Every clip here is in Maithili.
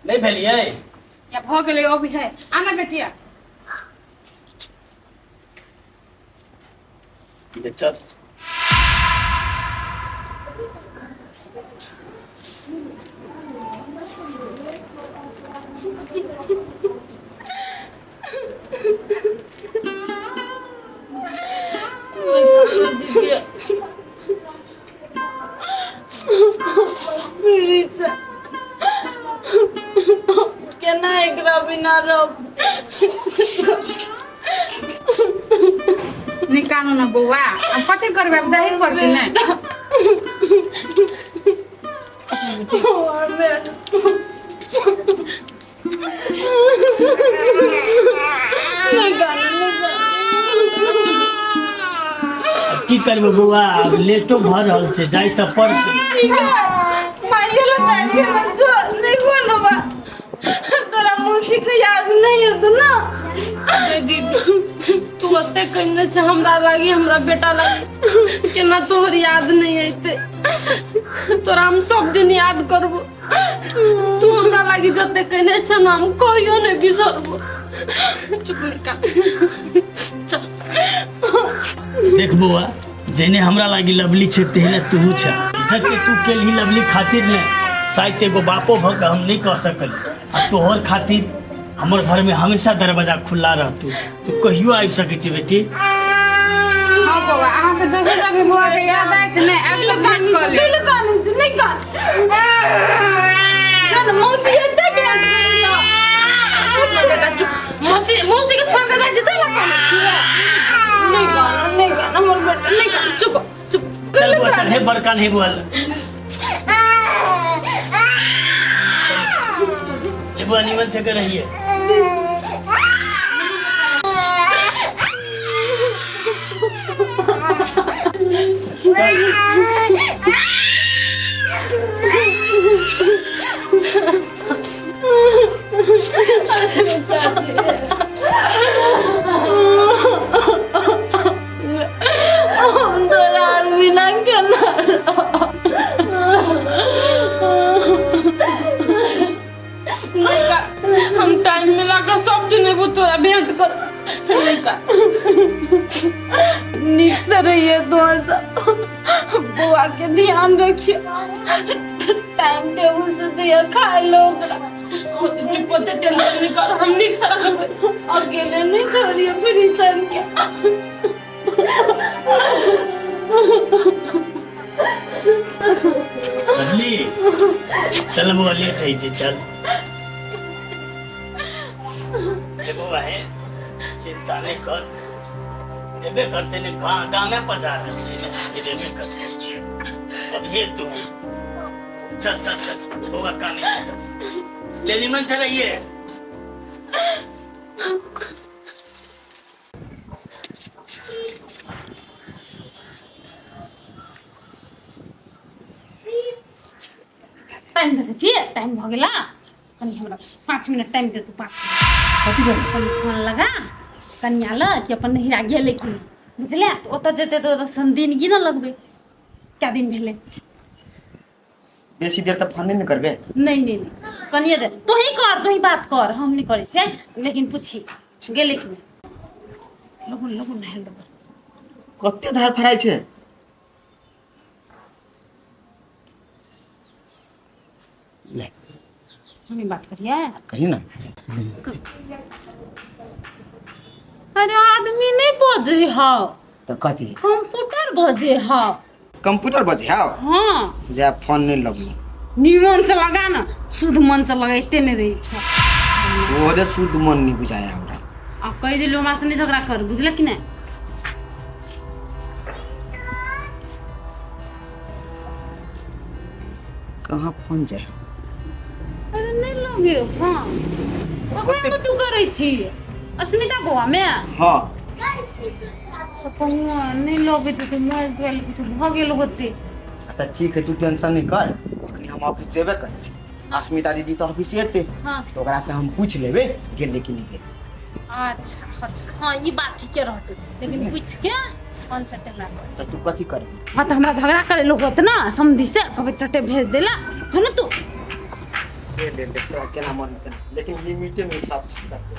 नहि भेलियै? या भऽ गेलै, अभी है। आना बेटिया। ले चल। केना एकरा बिना रहब? निकालू ना बौआ, अब कथी करबै? अब जाही पड़तै ने। अब की करबै बौआ, आब लेटो भऽ रहल छै, जाइ तऽ पड़तै। माइये ला जाइ छै ने, जो नहीं कोनो बा। तोरा मौसी के याद नहीं होतो ना? अरे दीदी, तू ओते कहने छै हमरा लागी, हमरा बेटा लागी, केना तोहर याद नहीं अयतै? तोरा हम सब दिन याद करबो। तू हमरा लागी जते कहने छै ना, हम कहियो नहीं बिसरबो। चुप निकाल, चल। देख बौआ, जेने हमरा लागी लवली छै तेहने तूहू छै। जते तू केलही लवली खातिर ने, शायद एगो बापो भऽ कऽ हम नहीं कह सकल। आ तोहर खातिर हमर घर में हमेशा दरवाजा खुला रहतू, तू कहियो आबि सकै छी बेटी। हाँ बौआ, अहाँके जब जब बौआ के याद आयत ने, आबि तऽ भेंट कऽ लेब। कैले कानै छै? नहीं कान जन, मौसी एते भेंट करैला। बेटा चुप, मौसी मौसी के छोड़ के जाइ छै तै कानै छियै। नहीं कान, नहीं कान हमर बेटा, नहीं कान, चुप चुप। चल बुआ चल, हे बड़का नहीं बुआ ले, बुआ निमन से कर रही है। हम तोरा आर बिना केना? नहीं का, हम टाइम मिला के सब दिन एबो तोरा भेंट कर। नहीं का। नीक से रहिए तो सब, बौआ के ध्यान रखिए, टाइम टेबल से दिया खाए लो ओकरा। हो तो चुप होते, टेंशन नहीं कर, हम नीक से रखबै। अकेले नहीं छोड़िए फिर चल के। लवली चल बुआ, लेट है जे, चल ले बुआ। है चिंता नहीं कर, एबे करते ने, गामे पर जा रहल छी ने, फिर एबे करते। अब ये तू चल चल चल बौआ, काने चल ले, निमन से रहिए। टाइम देखै छियै, टाइम भऽ गेला। कनि हमरा 5 मिनट टाइम दे तू, 5 मिनट। कथी भेल? कनि फोन लगा कनिया लग कि अपन नहिरा गेलै कि नहि, बुझले? तऽ ओतऽ जेतै तऽ ओतऽ हम दिन गिनऽ लगबै, कए दिन भेलै। बेसी देर तऽ फोन नहि ने करबै? नहि नहि नहि, कनिए देर तोही कर, तोही बात कर, हम नहि करै छियै। लेकिन पूछी गेलै कि नहि। लगुन लगुन नहायल देबै। कते धार फराइ छै? ले। हमी बात करिए। कही ना। अरे, आदमी नहीं बजे हौ। तऽ कथी? कंप्यूटर बजे हौ। कंप्यूटर बजे हौ? हाँ। जा, फोन नहीं लगलू। निमन से लगा ना, शुद्ध मन से लगैते नहीं रही छ। ओरे शुद्ध मन नहीं बुझाया हमरा। आ कहि दिलु, हमरा से नहीं झगड़ा कर, बुझल कि नहीं? कहाँ फोन जाए? अरे, नहीं लगे। हाँ, ओकरा में तू करै छी अस्मिता बौआ में? हाँ। तऽ कहूँ नहीं लगैत होतै, मोबाइल तोबाइल कुछ भऽ गेल होतै। अच्छा ठीक है, तू टेंशन नहीं कर। अखनी हम ऑफिस जेबे करै छी, अस्मिता दीदी तऽ ऑफिस एतै। तऽ ओकरा से हम पूछि लेबै गेलै कि नहि गेलै। अच्छा अच्छा, हाँ, ई बात ठीके रहतै, लेकिन पूछ के कौन सा टेंगरा कर। तऽ तू कथी करबी? हाँ, तऽ हमरा झगड़ा करे लोग होत ना समधी से, कहबै चटे भेज देला। जो ना तू। ले ले ले तोरा जेना मन तेना, लेकिन लिमिटे में सब चीज करते।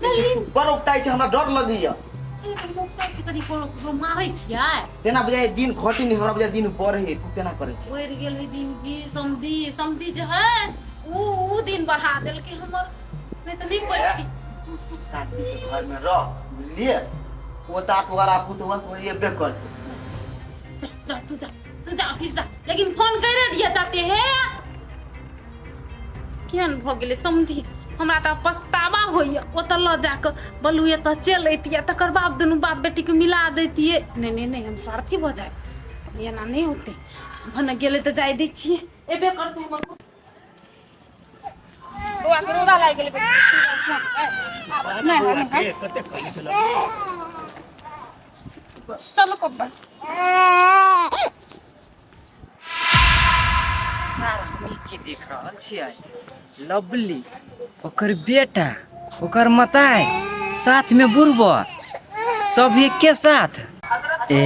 बेसी बड़ उकताइ छै, हमरा डर लगैया। ई तऽ मुक्ता छै, कनी कोनो ककरो मारै छियै? तेना बुझाइ दिन घटी नहि, हमरा बुझाइ दिन बढ़े, तू तेना करै छै। बढ़ि गेल है दिन की। समधी समधी जे है ऊ दिन बढ़ा देलकै हमर, नहि तऽ नहि बढ़ती। तू सुख शांति से घर में रह, बुझलिए? पोता तोहरा पुतवा तोहरी एबे करतै। जा जा, तू जा, तू जा ऑफिस जा, लेकिन फोन करे दिया जाते है। केहन भऽ गेलै समधी, हमरा तऽ पछतावा होइए। ओतऽ लऽ जाकऽ बलू एतऽ चलि अइतियै, तकर बाद दुनू बाप बेटीके मिला दैतियै। नहि नहि नहि, हम स्वार्थी भऽ जायब, एना नहि होतै। भने गेलै तऽ जाय दै छियै, एबे करतै हमर पुत। बौआ के रौदा लागि गेलै। नहि नहि, कते कहै छल। चलो पप्पा। सर, हम ई की देख रहल छियै? लवली, ओकर बेटा, ओकर मताई, साथ में बुढ़बा, सब एके साथ। ए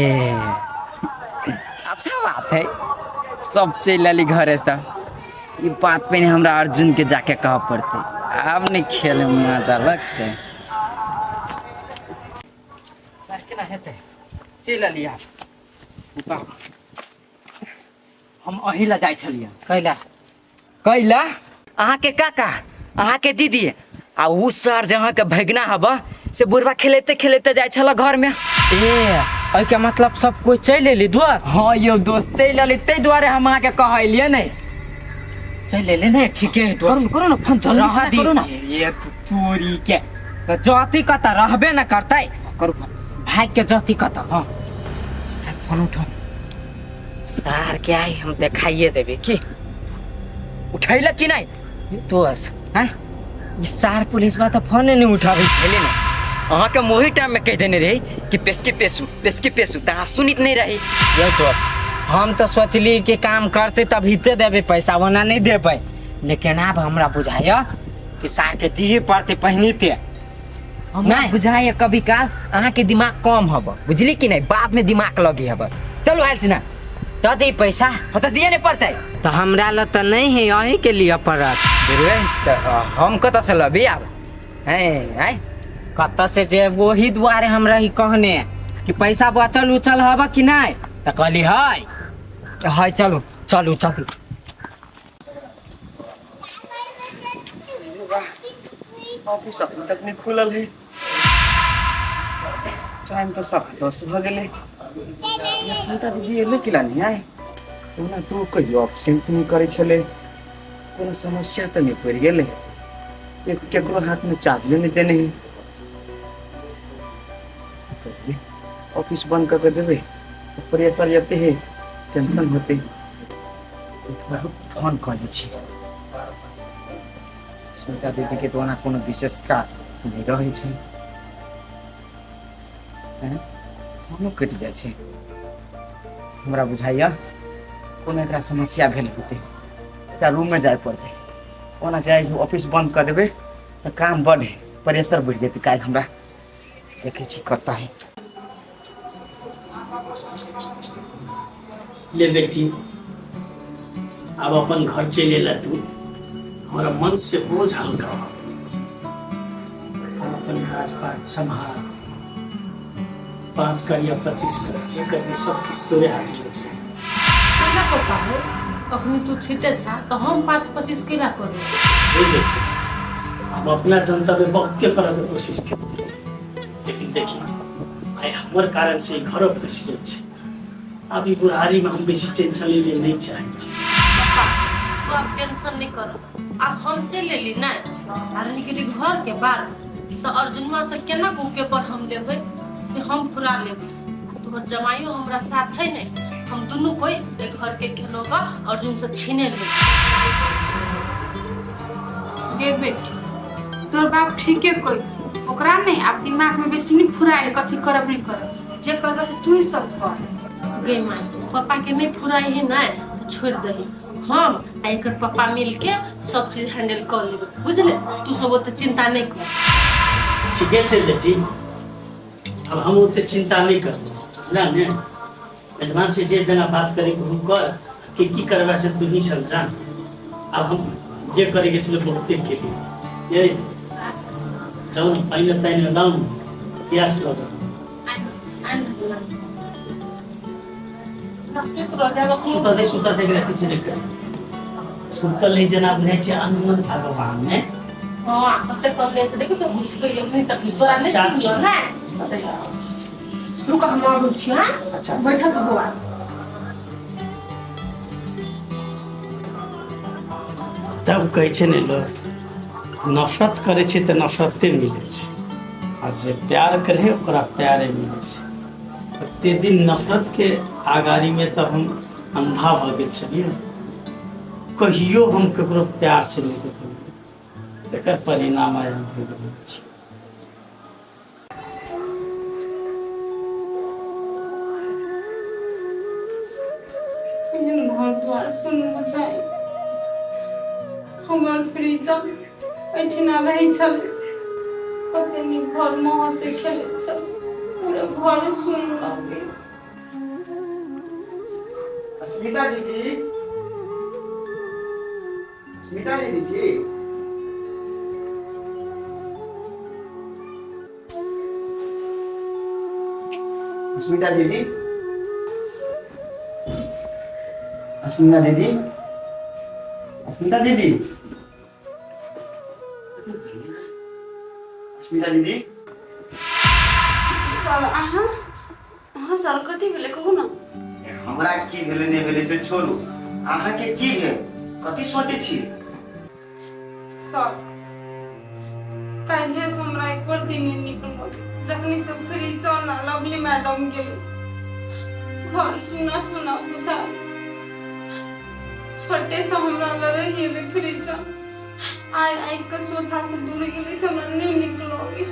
अच्छा बात है, सब चलि अली घरे। तऽ ई बात पहिने हमरा अर्जुन के जाके कहऽ पड़तै। आब नहि खेले में मजा लगतै। सर, केना हेतै? चलि अली आब। बाप, हम अही लए जाइ छलियै। कैला? कैला अहाँके काका, अहाँके दीदी आ उ सर जे अहाँके भगना हब से बुढ़बा खेलैते खेलैते जाइ छल घरमे। ए, एहिके मतलब सब कोई चलि एली दोस्त? हाँ यौ दोस्त, चलि एली, ताहि दुआरे हम अहाँके कहलियै। नहि चलि एली ने, ठीके है दोस्त। करू ना फोन, जल्दी रह से दी। करू ना। ये तो तोरी के तऽ जति कतऽ रहबे न करतै। करू फोन। भाग के जति कतऽ। हाँ। साहब, फोन उठो। सार के आई हम देखाइए देबै की उठैलक कि नहि। दोस्त। हैं? ई सार पुलिस बा तऽ फोने नहीं उठाबै। भेलै ने, अहाँके हम ओही टाइममे कहि देने रही कि पेशकी पेशू, पेशकी पेशू, तऽ अहाँ सुनित नहि रही। यौ दोस्त, हम तऽ सोचली कि काम करते तब हिते देबै पैसा, ओना नहि देबै, लेकिन आब हमरा बुझाइया कि सार के दिहे पड़तै पहिनते। हमरा नहि। बुझाइए कभी काल अहाँके दिमाग कम हब, बुझली कि नहि? बादमे दिमाग लगी हब। चलू आयल छी ना। दऽ दी पैसा। हाँ तऽ दिए नहि पड़तै। तऽ हमरा लग तऽ नहि है, अहीं के लिए पड़त। बुझबै तऽ हम कतऽसँ लबी आब? हैं आँय? कतऽ से जे ओही दुआरे हम रही कहने कि पैसा बचल उचल हब कि नहि, तऽ कहली है। है, चलू। चलू चलू। ऑफिस अखन तक नहि खुलल है, टाइम तऽ 10:15 भऽ गेलै। स्मिता दीदी एलै कि नहि आइ? ओना तऽ ओ कहियो ऑब्सेंट नहि करै छलै, कोनो समस्या तऽ नहि पड़ि गेलै? एक केकरो हाथमे चाबियो नहि देने है। ऑफिस बंद कऽ के देबै, प्रेशर एते है, टेंशन होतै। एक बार फोन कऽ दै छी स्मिता दीदीके, तऽ ओना कोनो विशेष काज नहि रहै छै। हैं? फोनो कटि जाइ छै। हमरा बुझाइया कोनो एकरा समस्या भेल हेतै, एकरा रूममे जाय पड़तै। ओना जाइ ऑफिस बंद कऽ देबै तऽ काम बड है, प्रेशर बढ़ि जेतै काल्हि हमरा। देखै छी कतऽ है। ले बेटी, आब अपन घर चलि एला तू, हमरा मन से बोझ हल्का हो। आब अपन काज पात सम्हार, 5 कर या 25 कर, जे करबी सब किछु तोरे हाथ में छै। केना पप्पा हो, अखनी तू छिटे छा तऽ हम 5 25 केना करू? हे बेटी, हम अपना जनता में बहुते करऽ के कोशिश केलियै, लेकिन देखी आइ हमर कारण से ई घरो फँसि गेल छै। आब ई बुढ़ारी में हम बेसी टेंशन लै नहि चाहै छी। पप्पा, तू आब टेंशन नहीं कर, आब हम चलि एली नहि आ रहि गेली घर के बात, तऽ अर्जुनमा से केना को पेपर हम लेबै से हम पूरा लेबै। तोहर जमाइयो हमरा साथ है ने, हम दुनू कोई एहि घर के केनो का अर्जुन से छीने लेबै। गे बेटी, तोर बाप ठीके कोई ओकरा नहीं आब दिमाग में बेसी नहीं फुराए, कथी करब नहीं करब, जे करब से तू ही सब कर। गे माय, पप्पा के नहीं फुराई है ना तो छोड़ दही, हम आ एकर पप्पा मिल के सब चीज हैंडल कर लेबै, बुझले? तू सब ओते चिंता नहीं कर। ठीके छै बेटी, अब हम ओते चिंता नहीं करब, बुझला ने? यजमान से जे जेना बात करे हम कर, कि की करबा से तू ही सब जान। अब हम जे करे के छलै बहुते केली। ये जाउ ने, पानि तानि लाउ ने, प्यास लगल। सुता दे, सुता दे, एकरा किछु नहि कर। सुतल नहि जेना बुझाइ छै अनमन भगवान ने। हाँ, कते कम से देखै छौ, बुझि गेलियै अपने तकलीफ तोरा नहि। चाची। चिन्हलो ने? अच्छा। रुक, हम आबै छी। हाँ। अच्छा। बैठक बौआ। तब कहै छै ने लोक, नफरत करै छै तऽ नफरते मिलै छै आ जे प्यार करे ओकरा प्यारे मिलै छै। एते दिन नफरतके आगारीमे तऽ हम अन्धा भऽ गेल छलियै, कहियो हम ककरो प्यार से नहि देखलियै, तकर परिणाम आइ हम भोगि रहल छी। एहन घर द्वार सुन बुझाइ। हमर फ्रीजम एहिठिना रहै छलै, कते नीक घरमे हँसै खेलै छल, पूरा घर सुन लगै। अस्मिता दीदी, अस्मिता दीदी छी? अस्मिता दीदी, अस्मिता दीदी, अस्मिता दीदी, अस्मिता दीदी। सर, अहाँ? हाँ सर, कथी भेलै, कहू ने। हमरा की भेलै नहि भेलै से छोड़ू, अहाँके की भेल? कथी सोचै छी? सर, काल्हिए से हमरा एको दिन नहि नीक लगै। जखनी से फ्री चल ना लवली मैडम गेलै, घर सुना सुना बुझायल। छोटे से हमरा लग रहि गेलै फ्री चल, आइ आँखि के सोझा से दूर गेलै से हमरा नहि नीक लगै।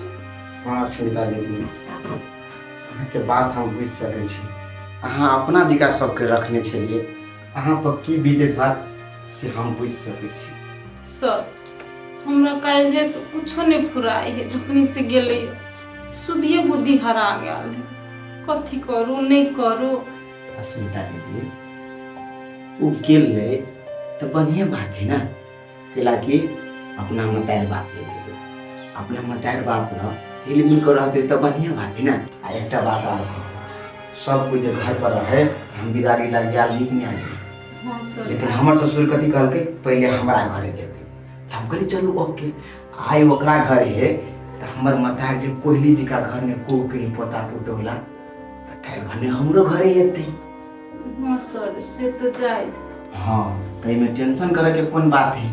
हँ अस्मिता दीदी, अहाँके बात हम बुझि सकै छी। अहाँ अपना जिका सबके रखने छलियै, अहाँ पर की बीतैत बात से हम बुझि सकै छी। सर, हमरा काल्हिए से कुछो नहि फुराइ है। जखनी से गेलै, सुधिए बुद्धि हरा गेल है। कथी करू, नहि करू। अस्मिता दीदी, ओ गेल रहे तऽ बढ़िया बात है ना, कैला कि अपना मतार बाप ले गेलै। अपना मतार बाप ल हिल मिल कऽ रहते तऽ बढ़िया बात है ना। आ एकटा बात आर कहब, सब कोइ जे घर पर रहे तऽ हम बिदागरी लागी आयल नीक नहि आयल। हाँ सर। लेकिन हमर ससुर कथी कहलकै, पहिले हमरा घरे जेतै। तऽ हम कहली चलू ओके। आइ ओकरा घर है तऽ हमर मतार जे कोहली जी का घर में को के पोता पुतोहला, तऽ काल्हि भने हमरो घरे एतै। हाँ सर, से तऽ जाइ। हाँ, तऽ एहिमे टेंशन करैके कोन बात है?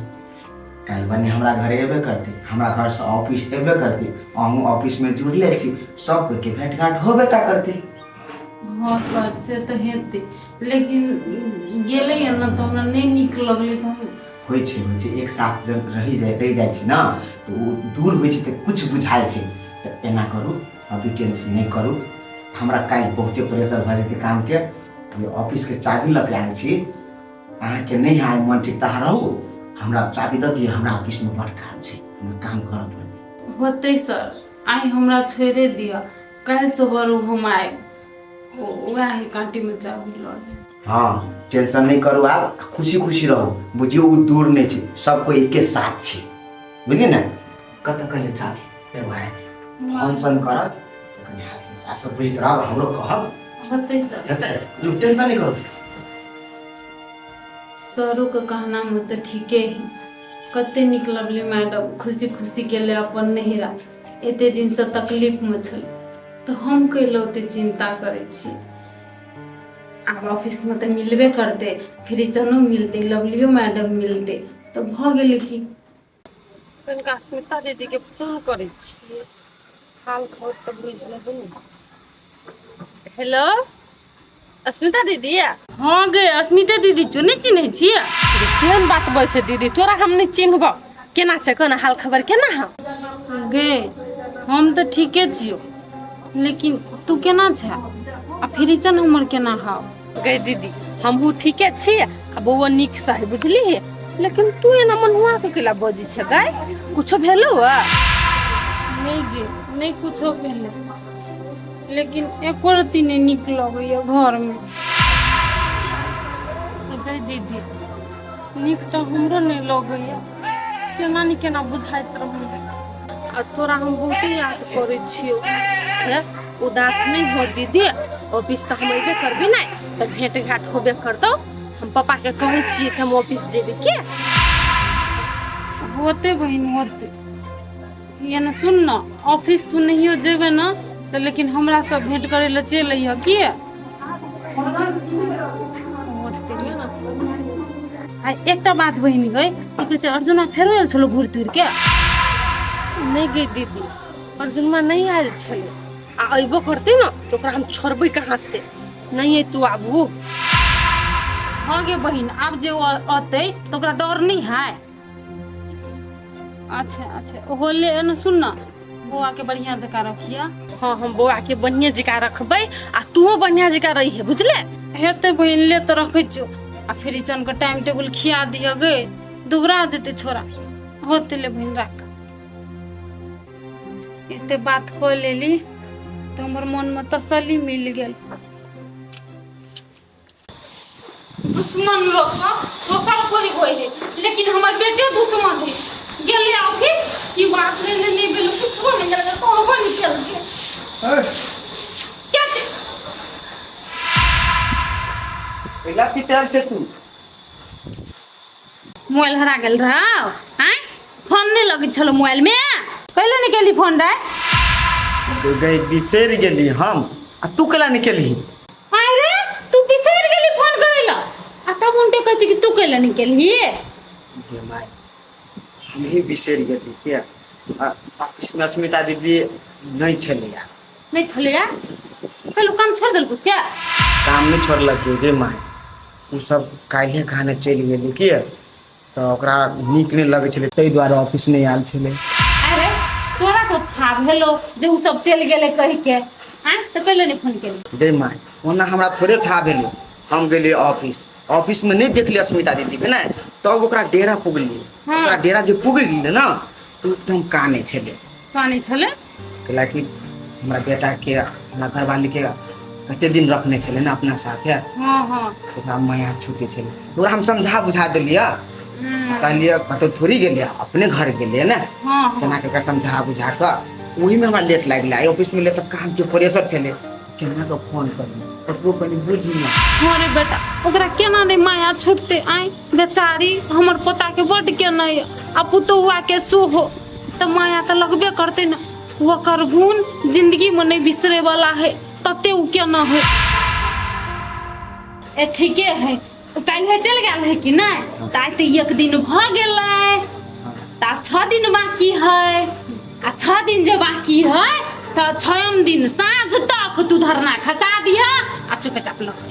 काल्हि भने हमरा घरे एबे करतै, हमरा घरसँ ऑफिस एबे करतै, अहूँ ऑफिसमे जुड़ले छी, सब कोइके भेँट घाट होबे टा करतै। हाँ सर, से तऽ हेतै, लेकिन गेलै ने तऽ हमरा नहि नीक लगलै, तऽ हम होइ छै, होइ छै। एक साथ जब रहि जाइ छै ने तऽ ओ दूर होइ छै तऽ किछु बुझाइ छै। तऽ एना करू, अभी टेंशन नहि करू। हमरा काल्हि बहुते प्रेशर भऽ जेतै कामके, ऑफिसके चाबी लऽ के आयल छी। अहाँके नहि है मन ठीक तऽ अहाँ रहू, हमरा चाबी दऽ दिअ, हमरा ऑफिसमे बड़ काम छै, हमरा काम करऽ पड़तै। होतै सर, आइ हमरा छोड़ि दिअ, काल्हिसँ बरू हम आयब, वएह है काँटीमे चाबी लऽ लेब। हाँ, टेंशन नहीं करू, आब खुशी खुशी रहू। बुझियौ ओ दूर नहीं छै, सब कोई एके साथ छै, बुझलियै ने? कतऽ कहले चाबी एगो है, फोन सोन करत तऽ कनि हाथ से सब बुझैत रहब, हमरो कहब। होतै सर। हेतै, टेंशन नहीं करू। सरोके कहनामे तऽ ठीके है। कते नीक लगलै मैडम खुशी खुशी गेलै अपन नैहरा। एते दिनसँ तकलीफमे छलै, तऽ हम कैले ओते चिन्ता करै छी? आब ऑफिसमे तऽ मिलबे करतै, फ्रीचनो मिलतै, लवलियो मैडम मिलतै, तऽ भऽ गेलै की। कनिका स्मिता दीदीके फोन करै छियै, हाल खबर तऽ बुझि लेबै ने। हेलो अस्मिता दीदी। हाँ गे, अस्मिता दीदी छौ, नहि चिन्है छियै? केहन बात बजै छै दीदी, तोरा हम नहि चिन्हबौ? केना छै, कोना हाल खबर केना हौ? गे, हम तऽ ठीके छियौ, लेकिन तू केना छै आ फ्रीचन हमर केना हौ? गै दीदी, हमहूँ ठीके छी आ बौआ नीकसँ है, बुझलिही? लेकिन तू एना मनुआ के केला बजै छै गै? कुछो भेलौ आ? नहि गे, नहि कुछो भेलै, लेकिन एको रत्ती नहि नीक लगैया घरमे। गै दीदी, नीक तऽ हमरो नहि लगैया। केना नहि केना बुझाइत रहै। आ तोरा हम बहुते याद करै छियौ। हे उदास नहि हो दीदी, ऑफिस तऽ हम अयबे करबी नहि तऽ भेंट घाट होबे करतौ। हम पापाके कहै छियै से हम ऑफिस जेबै के होते बहिन होते। ये ने सुन न, ऑफिस तू नहियो जेबे न तऽ लेकिन हमरा सब भेंट करे लए चलि अइह की होते ने। आ एकटा बात बहिन गई, की कहै छै अर्जुना फेरो आयल छलो घूरि तुरि के? नहि गई दीदी, अर्जुनमा नहि आयल छलै। आ अयबो करतै ने तऽ ओकरा हम छोड़बै कहाँ से? नहि अयतौ आबू। हाँ गे बहिन, आब जे ओ अतै तऽ ओकरा डर नहि है। अच्छा अच्छा ओहो ले ने, सुन न बौआ के बढ़िया जकाँ रखिया। हाँ हम बौआ के बढ़िया जकाँ रखबै आ तूहो बढ़िया जकाँ रहिहे, बुझले? हेतै बहिन, ले तऽ रखै छियौ। आ फ्रीचन के टाइम टेबुल खिया दिह गे, दुबरा जेतै छोरा। होते ले बहिन राख। एते बात कऽ लेली तऽ हमर मनमे तसल्ली मिल गेल। दुश्मन लोग सब दोसर कोई होय है लेकिन हमर बेटे दुश्मन है। गेले ऑफिस की बात नहीं नहीं नहीं भेल, कुछो नहीं गेल, कहबो नहीं केल के क्या छै? पहिला पिटायल छै तू। मोबाइल हरा गेल रहा आँय, फोन नहीं लगै छलो मोबाइल में, कैले नहीं केली फोन रे? गई बिसरि गेली हम, आ तू केला नहीं केलही? अरे तू बिसरि गेली फोन करै ला आ तब उनटे कहै छै कि तू कैले नहीं केलही? गे माय, हम ही बिसरि गेली किया। ऑफिस में अस्मिता दीदी नहीं छलैया। नहीं छलैया? कैलू काम छोड़ देलकौ से? काम नहीं छोड़लक गे माय, ओ सब काल्हे कहाने चलि गेली किया तऽ ओकरा नीक नहि लगै छलै, ताहि दुआरे ऑफिस नहि आयल छलै। अरे तोरा तो था भेलो जे उ सब चलि गेलै कहि के, आँय तऽ कैले नहि फोन केली? गे माय, ओना हमरा थोड़े था भेलै। हम गेलियै ऑफिस, ऑफिसमे नहि देखलियै अस्मिता दीदीके ने, तब ओकरा डेरा पुगलियै। ओकरा डेरा जे पुगलियै ने तऽ एकदम कानै छलै। कानै छलै? कैलाकि हमरा बेटाके हमरा घरवालीके कते दिन रखने छलै ने अपना साथे। हाँ हाँ। ओकरा माया छूटे छलै, ओकरा हम समझा बुझा देलियै, कहलियै कतौ थोड़ी गेलियै, अपने घर गेलियै ने। हाँ हाँ। केना कऽ समझा बुझा कऽ ओहिमे हमरा लेट लागि गेलै। ऑफिसमे लेट तऽ कामके प्रेशर छलै, केना कऽ फोन करियै ककरो कनि बुझी ने। हाँ रे बेटा, ओकरा केना नहि माया छूटतै? आँय बेचारी हमर पोताके बड्ड केना यऽ आ पुतौआके सेहो, तऽ माया तऽ लगबे करतै ने। ओकर गुण जिंदगीमे नहि बिसरै वाला है, तते उ केना है। ए ठीके है, काल्हि चलि गेल है कि नहि, तऽ आइ तऽ एक दिन भऽ गेलै, तऽ आब 6 दिन बाकी है। आ 6 दिन जे बाकी है तऽ 6म दिन साँझ तक तू धरना खसा दिह आ चुपेचाप लग।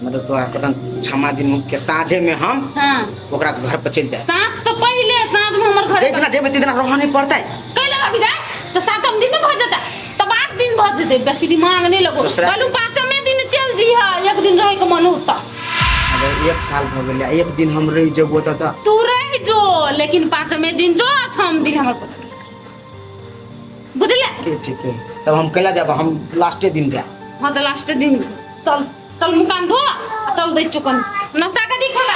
मतलब तोरा कदम 6 दिन के साँझे में हम हाँ ओकरा घर पर चलि जाए। साँझ से पहिले साँझ में हमर घर जितना जेबै तितना रहऽ नहीं पड़तै। कैले रहि जाए तऽ 7म दिन भऽ जेतै, तब 8 दिन भऽ जेतै। बेसी दिमाग नहीं लगो, कहलू 5मे दिन चलि जइह, एक दिन रहे के मन होता। अगर 1 साल भऽ गेलै, एक दिन हम रहि जेबो तऽ तू रहि जो, लेकिन 5मे दिन जो आ 6म दिन हमर पता बुझले? ठीक ठीक ठीक, तब हम कैला जाब, हम लास्टे दिन जाए। हाँ तऽ लास्टे दिन चल चल मुकान धो आ चल दै चुकन नाश्ता कदी खा।